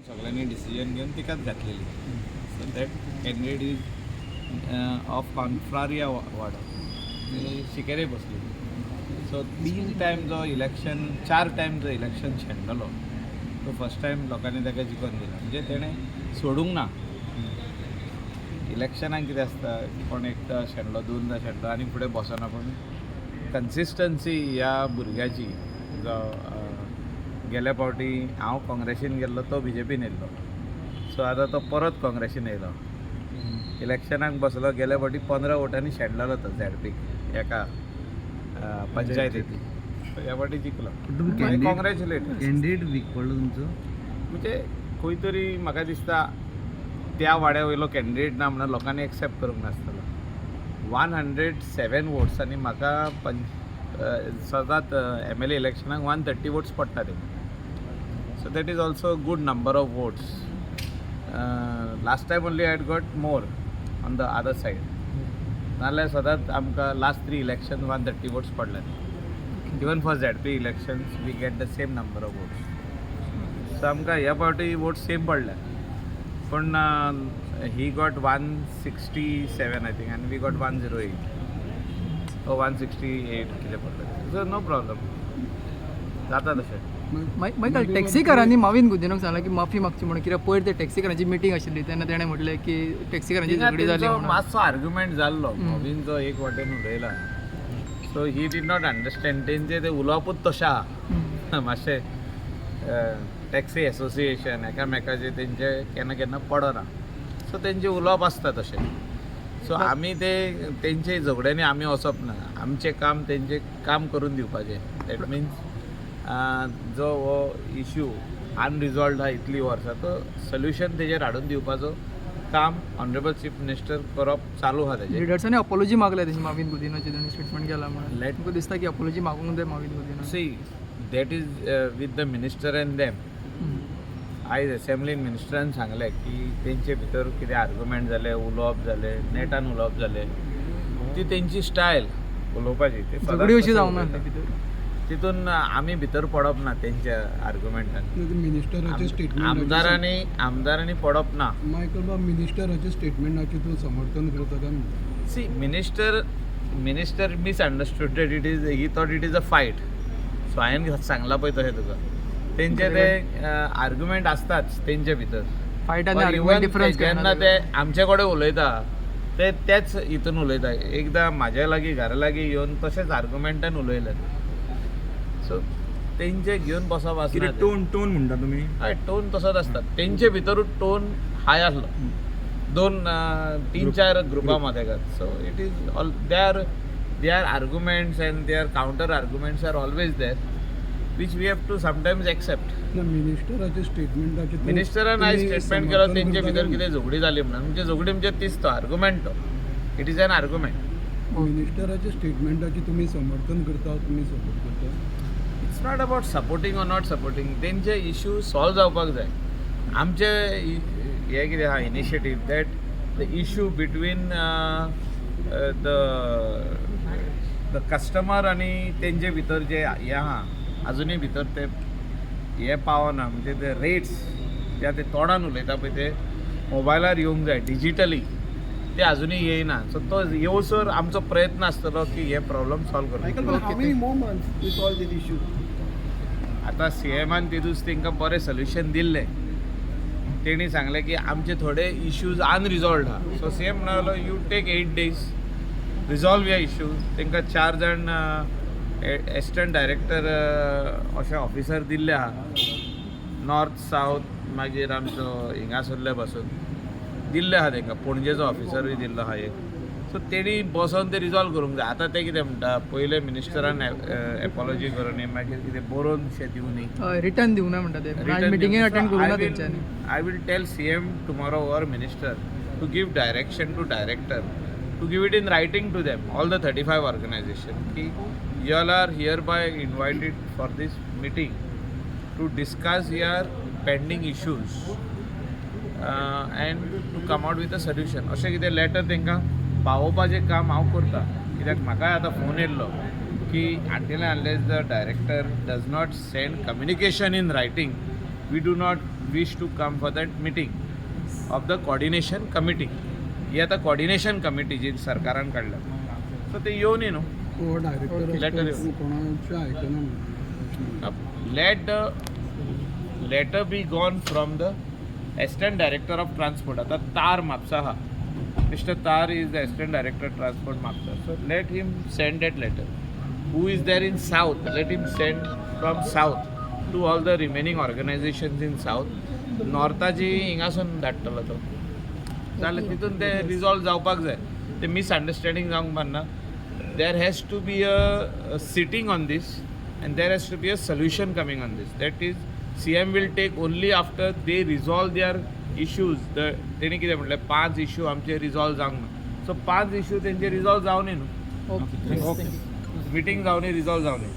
सगळ्यांनी डिसिजन घेवन तिकाच घातलेली. So that candidate is of Confraria वाडो, शिकेरे बसली. सो तीन टायम जो इलेक्शन, चार टायम जो इलेक्शन शेणलेलो, तो फर्स्ट टायम लोकांनी ताका जिखोवन दिला. म्हणजे तेणें सोडूंक ना. इलेक्शनाक कितें आसता, कोण एकदां शेणलो, दोनदां शेणलो आनी फुडें बसना. पूण कन्सिस्टन्सी ह्या भुरग्याची, जो गेल्या फावटी हांव काँग्रेसीन गेल्लो, तो बीजेपीन येयल्लो. सो आतां तो परत काँग्रेसीन येयलो, इलेक्शनाक बसलो. गेल्या फावटी 15 वोटांनी शेणलेलो तो झेडपीक एका पंचायतीत. ह्या फावटी जिखलो. कॉंग्रॅच्युलेट. कॅन्डिडेट वीक पडलो तुमचो. म्हणजे खंय तरी म्हाका दिसता त्या वाड्या वयलो कॅन्डिडेट ना म्हणून लोकांनी एक्सेप्ट करूंक नासतलो. 107 वोट्स आनी म्हाका सदांच एमएलए इलेक्शनाक 130 वोट्स पडटा ते. So that is also good number of votes. Last time only I got more on the other side, नाल्यार सदांच आमकां last three election 130 votes पडले. Even for ZP elections we get the same number of votes. So आमकां ह्या फावटी vote same पडले, पूण he got 167, I think, आनी we got 108, 168 कितें पडलें. सो नो प्रॉब्लम, जाता तशें. मायकल, टॅक्सीकारांनी माविन गुदिन्होक सांगलां की माफी मागची म्हणून, कित्याक पयर ते टॅक्सीकारांची मिटींग आशिल्ली तेन्ना तेणें म्हटलें की टॅक्सीकारांची थिंगा झगडी जाली तेंचो म्हणून. मातसो आर्ग्युमेंट जाल्लो. मोविनचो एक वाटेन उलयला, so he did not understand. तेंचे ते उलोवपूच तशें आहा. मातशें टॅक्सी एसोसिएशन एकामेकाचे तेंचे केन्ना केन्ना पडना. सो तेंचें उलोवप आसता तशें. सो आमी ते तेंचे झगड्यांनी आमी वचप ना. आमचें काम तेंचें काम करून दिवपाचें. That means जो हो इश्यू अनरिजॉल्ड आहा इतलीं वर्सां, तो सोल्युशन तेजेर हाडून दिवपाचो काम ऑनरेबल चीफ मिनिस्टर करप चालू आहा तेजें. लिडर्सांनी अपोलॉजी मागल्या तेंची, माविन गुदिन्होची तेणी स्टेटमेंट केला म्हणून. तुमकां दिसता की अपोलॉजी मागूंक जाय Mauvin गुदिन्होन? See, that is with the minister and them. आयज असेंब्लीन मिनिस्टरान सांगलें की तेंचे भितर कितें आर्ग्युमेंट जाले, उलोवप जालें, नेटान उलोवप जालें. ती तेंची स्टायल उलोवपाची, ते सदांच झगडी अशी तशें जावना उलयता. भितर. तितून आमी भितर पडप ना तेंच्या आर्ग्युमेंटान. मिनिस्टराचे स्टेटमेंट आमदारांनी पडप ना. मायकल बाब, मिनिस्टराचे स्टेटमेंटाचे तूं समर्थन करता काय म्हणटा? See, minister misunderstood. It is he thought it is a fight. So हांवें सांगलां पळय तशें तुका, तेंचे ते आर्ग्युमेंट आसताच तेंचे भितर. फायट आनी Or argument even difference. जेन्ना ते आमचे कडेन उलयता, ते तेच हितून उलयता. एकदां म्हाज्या लागीं, घरा लागीं येवन तशेंच आर्ग्युमेंटान उलयले. सो तेंचे घेवन बसप आसना. कितें टोन टोन म्हणटा तुमी? हय, टोन तसोच आसता तेंचे भितरूच. टोन हाय आसलो दोन तीन चार ग्रुपा मदेगात. So it is all their arguments and their counter arguments are always there, which we have to sometimes accept. ना, मिनिस्टराचे स्टेटमेंटाचे मिनिस्टरान आयज स्टेटमेंट केलो तेंचे भितर कितें झगडी जाली म्हणून. म्हणजे झगडी म्हणजे तीच, तो आर्ग्युमेंट, तो it is an argument. मिनिस्टराचे स्टेटमेंटाचे तुमी समर्थन करता, तुमी सपोर्ट करता? It's not about supporting or not supporting. तेंचे इश्यू सॉल्व जावपाक जाय. आमचे हे कितें आहा initiative, that the issue between the customer आनी तेंचे भितर जे हे आहा, आजुनूय भितर ते हे पावना. म्हणजे ते रेट्स जे ते तोंडान उलयता पळय, ते मोबायलार येवंक जाय डिजिटली, ते आजुनूय येयना. सो तो येवसर आमचो प्रयत्न आसतलो की हे प्रॉब्लम सॉल्व करपाक. How many more months to solve this issue? आतां सीएमान तेदूस तांकां बरें सोल्युशन दिल्लें. तेणी सांगलें की आमचे थोडे इश्यूज अनरिजॉल्ड आहा. सो सीएम म्हणालो, you take 8 days, resolve your issue. तांकां चार जाण एसिस्टंट डायरेक्टर अशे ऑफिसर दिल्ले आहा, नॉर्थ, सावथ, मागीर आमचो हिंगासरले पासून दिल्ले आहा तांकां. पणजेचो ऑफिसरूय दिल्लो आहा एक. सो तेणी बसोन ते रिजॉल्व करूंक जाय. आतां ते कितें म्हणटा, पयलें मिनिस्टरान एपॉलॉजी करूनी, मागीर कितें बरोवन शें दिवनी. रिटर्न दिवना म्हणटा ते, मिटिंगेक अटेंड करूं ना तेंच्यांनी. I will tell CM tomorrow or minister to give direction to director to give it in writing to them, all the 35 organization, की you all are hereby invited for this meeting to discuss your pending issues and to come out with a solution. अशें कितें letter तांकां पावोवपाचें काम हांव करता, कित्याक म्हाकाय आतां फोन येयल्लो की until and unless the director does not send communication in writing, we do not wish to come for that meeting of the coordination committee. ही आतां कॉर्डिनेशन कमिटी जी सरकारान काडल्या, सो ते येवनी न्हू. हो डायरेक्टर Letter आसता, कोणाचें आयकना म्हणून. Let the letter be gone from the assistant director of transport. आता तार म्हापसा आहा, Mister Tar is the assistant director transport, Mapusa. So let him send that letter. Who is there in south, let him send from south to all the remaining organizations in south. नॉर्थाची हिंगासून धाडटलो तो, जाल्यार तितून ते resolve जावपाक जाय. ते मिसअंडरस्टँडींग जावंक पारना. There has to be a sitting on this and there has to be a solution coming on this. That is, CM will take only after they resolve their issues. The तेणी कितें म्हटलें, पांच issue आमचे resolve जावंक ना. So पांच issue तेंचे resolve जावनी न्हू, ओके. मिटींग जावनी, रिजॉल्व जावनी.